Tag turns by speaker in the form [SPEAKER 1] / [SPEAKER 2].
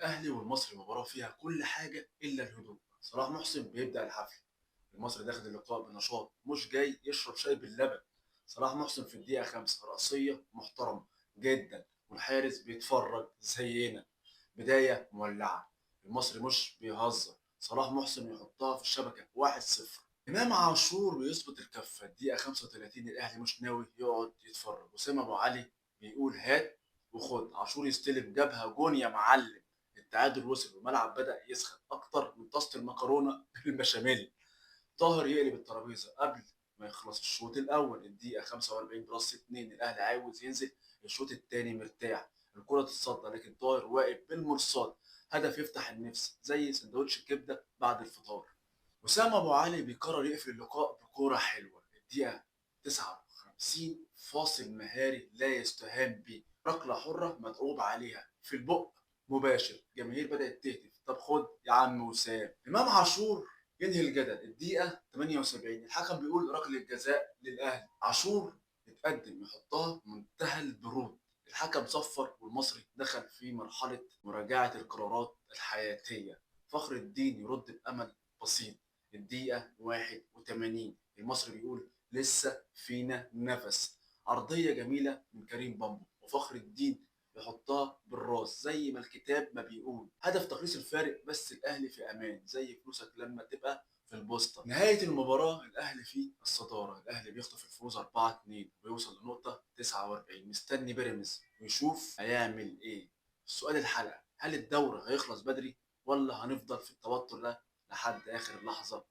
[SPEAKER 1] الاهلي والمصري مباراة فيها كل حاجة الا الهدوء. صلاح محسن بيبدا الحفل. المصري داخل اللقاء بنشاط، مش جاي يشرب شاي باللبن. صلاح محسن في الدقيقة 5 رأسية محترمه جدا، والحارس بيتفرج زينا. بداية مولعه، المصري مش بيهزر. صلاح محسن يحطها في الشبكة 1-0. امام عاشور بيظبط الكفة الدقيقة 35. الاهلي مش ناوي يقعد يتفرج. وسام ابو علي بيقول هات وخد، عاشور يستلم جابها جون يا معلم. التعادل وصل والملعب بدأ يسخن اكتر من طاسه المكرونه بالبشاميل. طاهر يقلب الترابيزة قبل ما يخلص الشوط الاول. الدقيقة 45 plus 2. الاهلي عاوز ينزل الشوط الثاني مرتاح. الكره تتصدى لكن طاهر واقف بالمرصاد. هدف يفتح النفس زي سندوتش الكبده بعد الفطار. وسام ابو علي بيقرر يقفل اللقاء بكوره حلوة. الدقيقة 59 فاصل مهاري لا يستهان به، ركلة حره متعوب عليها في البق مباشر. الجماهير بدات تهتف، طب خد يا عم وسام. امام عاشور ينهي الجدل. الدقيقة 78 الحكم بيقول ركلة جزاء للاهلي. عاشور اتقدم يحطها منتهى البرود. الحكم صفر والمصري دخل في مرحلة مراجعه القرارات الحياتية. فخر الدين يرد بامل بسيط. الدقيقة 81 المصري بيقول لسه فينا نفس. عرضية جميلة من كريم بامبو وفخر الدين يحطها بالراس زي ما الكتاب ما بيقول. هدف تقليص الفارق، بس الاهلي في امان زي فلوسك لما تبقى في البوسطه. نهاية المباراة الاهلي في الصدارة. الاهلي بيخطف الفوز 4-2 ويوصل لنقطة 49. مستني بيراميدز ويشوف هيعمل ايه. سؤال الحلقة، هل الدوري هيخلص بدري ولا هنفضل في التوتر ده لحد اخر لحظة؟